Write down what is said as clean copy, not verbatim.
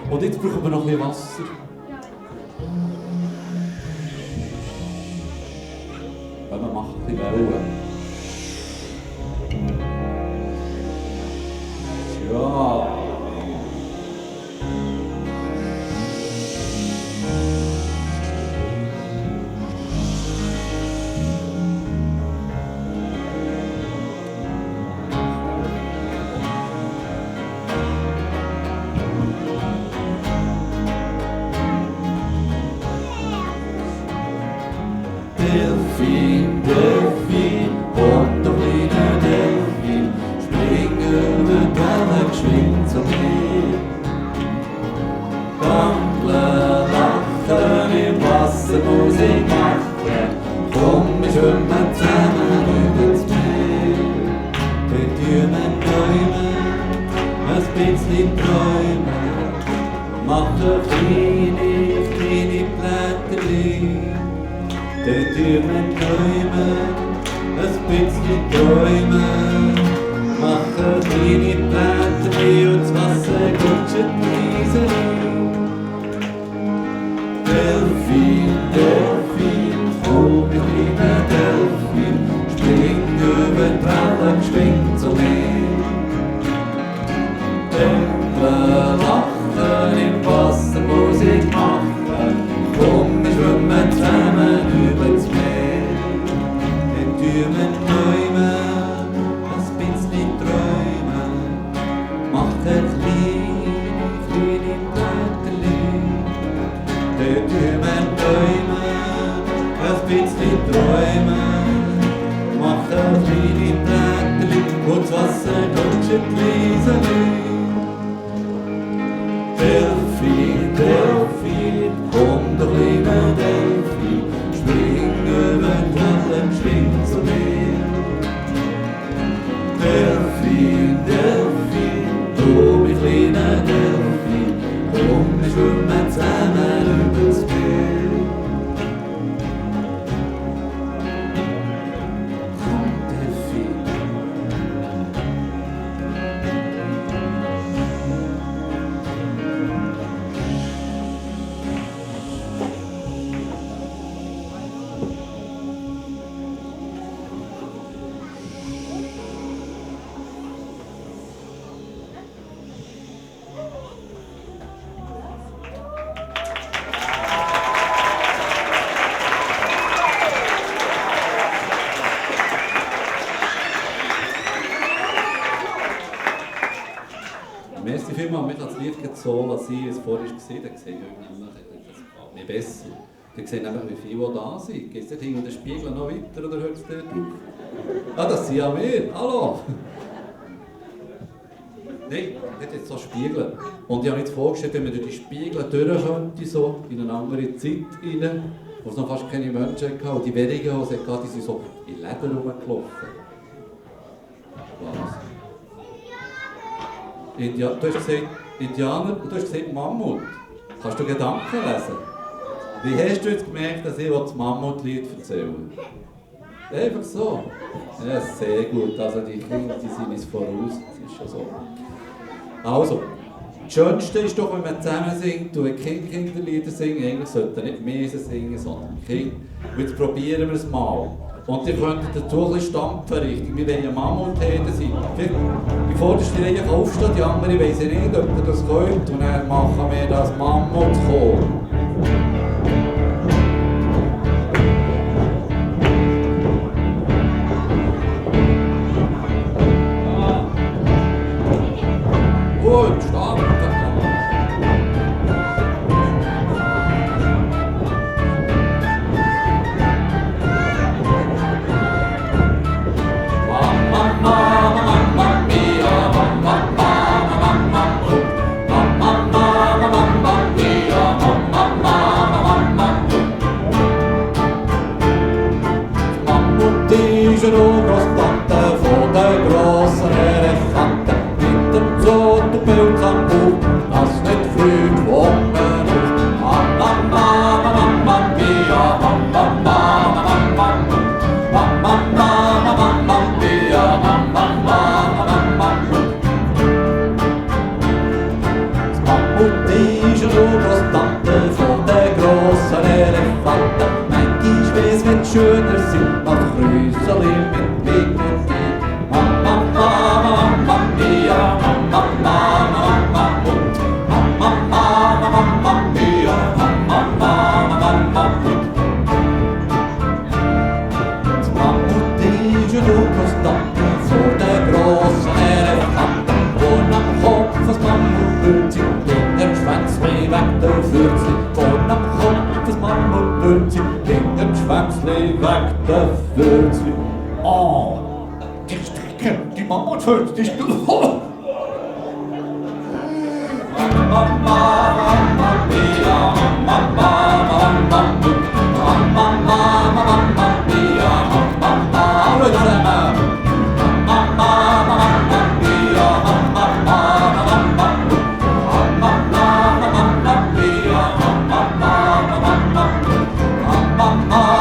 Und jetzt brauchen wir noch ein bisschen Wasser. Wenn man macht ein bisschen Wellen. Ja. Delfin, Delfin, wunderliche Delfin, spring über die Wellen, geschwind zu mir. Dankeln, lachen, im Wasser Musik machen, komm, wir schwimmen zusammen übers Meer. Wir träumen, ein bisschen träumen, machen kleine Blätterchen. Der Türmen träumen, ein bisschen träumen, machen kleine Blätter und das Wasser rutschen leise. Delfin, Delfin, komm, wir kleinen Delfin, spring über die Wellen, schwing zu mir. Denken, lachen, im Wasser Musik machen, komm, wir schwimmen zusammen übers Meer. Wir träumen, ein bisschen träumen, machen kleine Blätterchen. Wir träumen, ein bisschen träumen, machen kleine Blätterchen und das Wasser rutscht leise. Delfin, Delfin, komm doch lieber Delfin, spring über die Wellen, schwing zu mir. Delfin, Delfin, du mein kleiner Delfin, komm, wir schwimmen zusammen übers Meer. Komm, Delfin. Merci vielmals, mich hat das Lied so, was ich es vorhin gesehen habe, dann sehe ich nämlich, das gefällt mir besser. Dann sehe ich nämlich, wie viele da sind. Geht es dort hinter den Spiegel noch weiter oder hört es dort auf? Ah, das sind ja wir. Hallo! Nein, das jetzt so Spiegel. Und ich habe mir jetzt vorgestellt, wenn man durch die Spiegel durch könnte, so in eine andere Zeit rein, wo es noch fast keine Menschen hatten. Und die wenigen, die es hatten, die sind so in Läden rumgelaufen. Was? Du hast gesagt Indianer und du hast gesagt Mammut. Kannst du Gedanken lesen? Wie hast du jetzt gemerkt, dass ich das Mammutlied erzähle? Einfach so. Ja, sehr gut. Also die Kinder, die sind uns voraus. Das ist schon so. Also, das Schönste ist doch, wenn man zusammen singt und Kinderlieder singen. Eigentlich sollten nicht wir singen, sondern die Kinder. Und jetzt probieren wir es mal. Und ihr könnt dazu ein bisschen stampfen, richtig. Wir wollen ja Mammutherden sein. Die vorderste Reihe kann aufstehen, die andere weiss ich nicht, ob ihr das könnt. Und dann machen wir das Mammutchor. Gut, stampfen. Mama, Urgroßtante von der grossen Elefanten. Manchmal weiss, wenn schöner sind, als Grüßeli mit Big. Mama, Mama, Mamma Mia, Mama, Mama, Mama und Mama, Mama, Mamma Mia, Mama, Mama, Mama und. Das Mammut ist eine Urgroßtante vor der grossen Elefanten. Und am Kopf das Mammutbündchen, in dem Schwänzli weg der Fürzi. Und am Kopf das Mammutbündchen, in dem Schwänzli weg der Fürzi. Oh, die Mammutfürzi, die ist... Mama, Mama Mia, Mama, Mama, Mama, Mama, Mama Mia, Mama, Mama, zusammen. Mama,